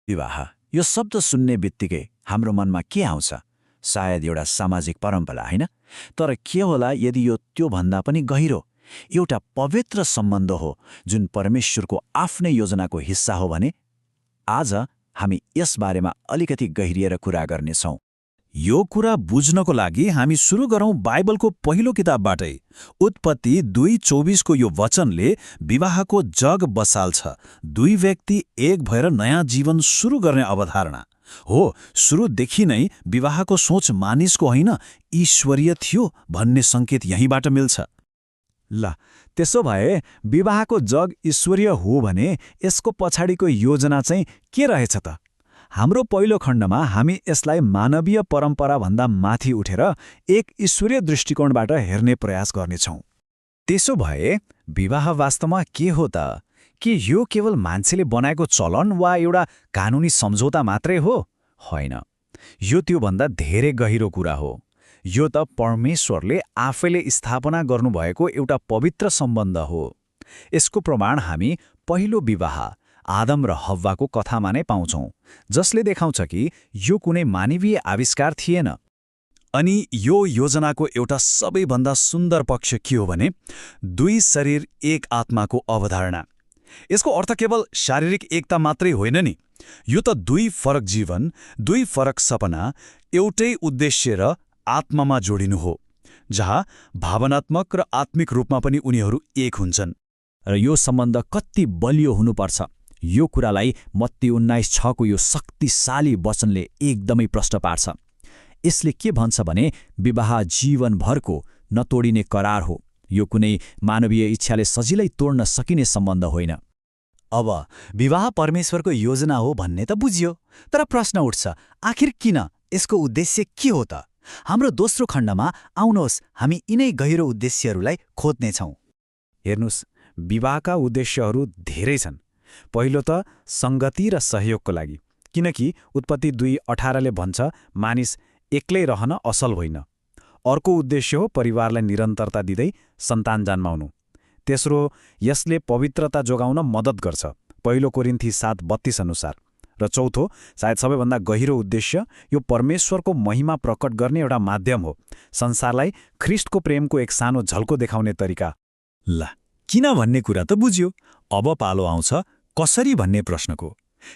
विवाह यो शब्द सुन्ने बित्तिकै हाम्रो मनमा के आउँछ? सायद एउटा सामाजिक परम्परा, होइन? तर के होला यदि यो त्योभन्दा पनि गहिरो एउटा पवित्र सम्बन्ध हो जुन परमेश्वरको आफ्नै योजनाको हिस्सा हो भने? आज हामी यस बारेमा अलिकति गहिरिएर कुरा गर्नेछौँ। यो कुरा बुझ्नको लागि हामी सुरु गरौँ बाइबलको पहिलो किताबबाटै। उत्पत्ति 2:24 यो वचनले विवाहको जग बसाल्छ। दुई व्यक्ति एक भएर नयाँ जीवन सुरु गर्ने अवधारणा हो। सुरुदेखि नै विवाहको सोच मानिसको होइन, ईश्वरीय थियो भन्ने संकेत यहीँबाट मिल्छ। ल, त्यसो भए विवाहको जग ईश्वरीय हो भने यसको पछाडिको योजना चाहिँ के रहेछ त? हाम्रो पहिलो खण्डमा हामी यसलाई मानवीय परम्पराभन्दा माथि उठेर एक ईश्वरीय दृष्टिकोणबाट हेर्ने प्रयास गर्नेछौँ। त्यसो भए विवाह वास्तवमा के हो त? के यो केवल मान्छेले बनाएको चलन वा एउटा कानुनी सम्झौता मात्रै हो? होइन, यो त्योभन्दा धेरै गहिरो कुरा हो। यो त परमेश्वरले आफैले स्थापना गर्नुभएको एउटा पवित्र सम्बन्ध हो। यसको प्रमाण हामी पहिलो विवाह आदम र हव्वाको कथामा नै पाउँछौँ, जसले देखाउँछ कि यो कुनै मानवीय आविष्कार थिएन। अनि यो योजनाको एउटा सबैभन्दा सुन्दर पक्ष के हो भने दुई शरीर एक आत्माको अवधारणा। यसको अर्थ केवल शारीरिक एकता मात्रै होइन नि, यो त दुई फरक जीवन, दुई फरक सपना एउटै उद्देश्य र आत्मामा जोडिनु हो, जहाँ भावनात्मक र आत्मिक रूपमा पनि उनीहरू एक हुन्छन्। र यो सम्बन्ध कति बलियो हुनुपर्छ, यो कुरालाई मत्ती 19:6 यो शक्तिशाली वचनले एकदमै प्रश्न पार्छ। यसले के भन्छ भने विवाह जीवनभरको नतोडिने करार हो। यो कुनै मानवीय इच्छाले सजिलै तोड्न सकिने सम्बन्ध होइन। अब विवाह परमेश्वरको योजना हो भन्ने त बुझियो, तर प्रश्न उठ्छ, आखिर किन? यसको उद्देश्य के हो त? हाम्रो दोस्रो खण्डमा आउनुहोस् हामी यिनै गहिरो उद्देश्यहरूलाई खोज्नेछौँ। हेर्नुहोस्, विवाहका उद्देश्यहरू धेरै छन्। पहिलो त संगति र सहयोगको लागि, किनकि उत्पत्ति 2:18 भन्छ मानिस एक्लै रहन असल होइन। अर्को उद्देश्य हो परिवारलाई निरन्तरता दिँदै सन्तान जन्माउनु। तेस्रो, यसले पवित्रता जोगाउन मद्दत गर्छ, पहिलो कोरिन्थी 7:32 अनुसार। र चौथो, सायद सबैभन्दा गहिरो उद्देश्य, यो परमेश्वरको महिमा प्रकट गर्ने एउटा माध्यम हो, संसारलाई ख्रिस्टको प्रेमको एक सानो झल्को देखाउने तरिका। ल, किन भन्ने कुरा त बुझ्यो। अब पालो आउँछ कसरी भन्ने प्रश्नको।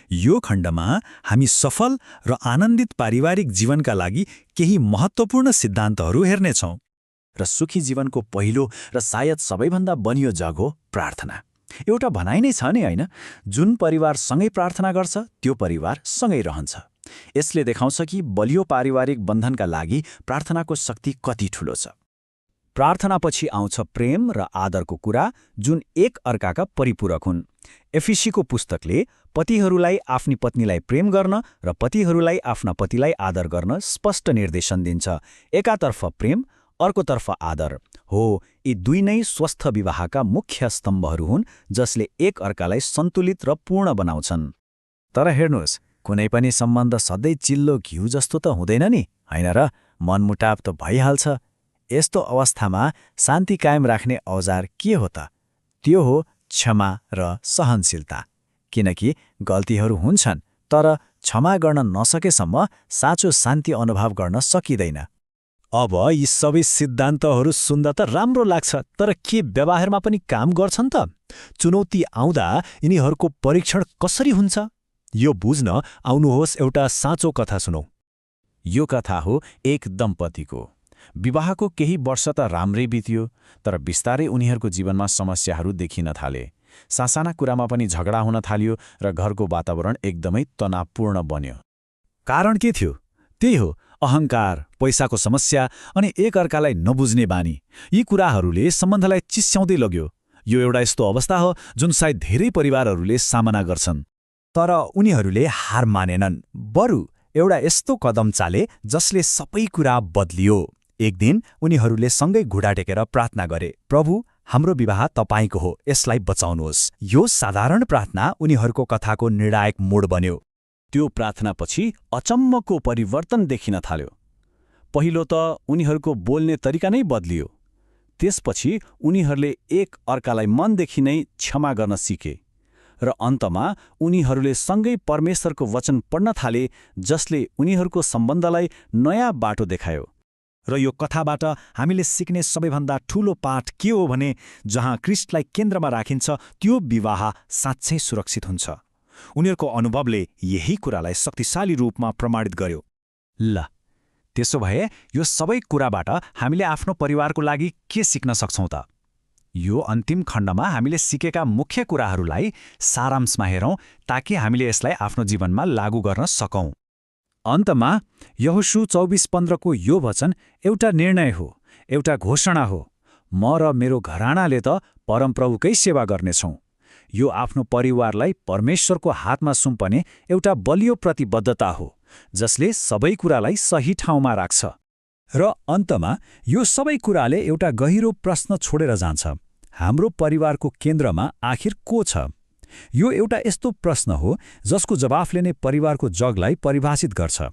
यो खण्डमा हामी सफल र आनन्दित पारिवारिक जीवनका लागि केही महत्त्वपूर्ण सिद्धान्तहरू हेर्नेछौँ। र सुखी जीवनको पहिलो र सायद सबैभन्दा बलियो जग हो प्रार्थना। एउटा भनाइ नै छ नि, होइन? जुन परिवार सँगै प्रार्थना गर्छ त्यो परिवार सँगै रहन्छ। यसले देखाउँछ कि बलियो पारिवारिक बन्धनका लागि प्रार्थनाको शक्ति कति ठूलो छ। प्रार्थनापछि आउँछ प्रेम र आदरको कुरा, जुन एक अर्काका परिपूरक हुन्। एफिसीको पुस्तकले पतिहरूलाई आफ्नी पत्नीलाई प्रेम गर्न र पतिहरूलाई आफ्ना पतिलाई आदर गर्न स्पष्ट निर्देशन दिन्छ। एकातर्फ प्रेम, अर्कोतर्फ आदर हो। यी दुई नै स्वस्थ विवाहका मुख्य स्तम्भहरू हुन्, जसले एक अर्कालाई सन्तुलित र पूर्ण बनाउँछन्। तर हेर्नुहोस्, कुनै पनि सम्बन्ध सधैँ चिल्लो घिउ जस्तो त हुँदैन नि, होइन र? मनमुटाव त भइहाल्छ। यस्तो अवस्थामा शान्ति कायम राख्ने औजार के हो त? त्यो हो क्षमा र सहनशीलता। किनकि गल्तीहरू हुन्छन्, तर क्षमा गर्न नसकेसम्म साँचो शान्ति अनुभव गर्न सकिँदैन। अब यी सबै सिद्धान्तहरू सुन्दा त राम्रो लाग्छ, तर के व्यवहारमा पनि काम गर्छन् त? चुनौती आउँदा यिनीहरूको परीक्षण कसरी हुन्छ? यो बुझ्न आउनुहोस् एउटा साँचो कथा सुनौ। यो कथा हो एक दम्पतिको। विवाहको केही वर्ष त राम्रै बित्यो, तर बिस्तारै उनीहरूको जीवनमा समस्याहरू देखिन थाले। सासाना कुरामा पनि झगडा हुन थाल्यो र घरको वातावरण एकदमै तनावपूर्ण बन्यो। कारण के थियो? त्यही हो, अहङ्कार, पैसाको समस्या अनि एक अर्कालाई नबुझ्ने बानी। यी कुराहरूले सम्बन्धलाई चिस्याउँदै लग्यो। यो एउटा यस्तो अवस्था हो जुन सायद धेरै परिवारहरूले सामना गर्छन्। तर उनीहरूले हार मानेनन्, बरु एउटा यस्तो कदम चाले जसले सबै कुरा बदलियो। एक दिन उनीहरूले सँगै घुँडा टेकेर प्रार्थना गरे, प्रभु, हाम्रो विवाह तपाईको हो, यसलाई बचाउनुहोस्। यो साधारण प्रार्थना उनीहरूको कथाको निर्णायक मोड बन्यो। त्यो प्रार्थनापछि अचम्मको परिवर्तन देखिन थाल्यो। पहिलो त उनीहरूको बोल्ने तरिका नै बदलियो। त्यसपछि उनीहरूले एक अर्कालाई मनदेखि नै क्षमा गर्न सिके र अन्तमा उनीहरूले सँगै परमेश्वरको वचन पढ्न थाले, जसले उनीहरूको सम्बन्धलाई नयाँ बाटो देखायो। र यो कथाबाट हामीले सिक्ने सबैभन्दा ठूलो पाठ के हो भने, जहाँ क्रिस्टलाई केन्द्रमा राखिन्छ त्यो विवाह साँच्चै सुरक्षित हुन्छ। उनीहरूको अनुभवले यही कुरालाई शक्तिशाली रूपमा प्रमाणित गर्यो। ल, त्यसो भए यो सबै कुराबाट हामीले आफ्नो परिवारको लागि के सिक्न सक्छौँ त? यो अन्तिम खण्डमा हामीले सिकेका मुख्य कुराहरूलाई सारांशमा हेरौँ, ताकि हामीले यसलाई आफ्नो जीवनमा लागू गर्न सकौँ। अन्तमा यहोशू 24:15 को यो वचन एउटा निर्णय हो, एउटा घोषणा हो। म र मेरो घरानाले त परमप्रभुकै सेवा गर्नेछौँ। यो आफ्नो परिवारलाई परमेश्वरको हातमा सुम्पने एउटा बलियो प्रतिबद्धता हो, जसले सबै कुरालाई सही ठाउँमा राख्छ। र अन्तमा यो सबै कुराले एउटा गहिरो प्रश्न छोडेर जान्छ, हाम्रो परिवारको केन्द्रमा आखिर को छ? यो एउटा यस्तो प्रश्न हो जसको जवाफले नै परिवारको जगलाई परिभाषित गर्छ।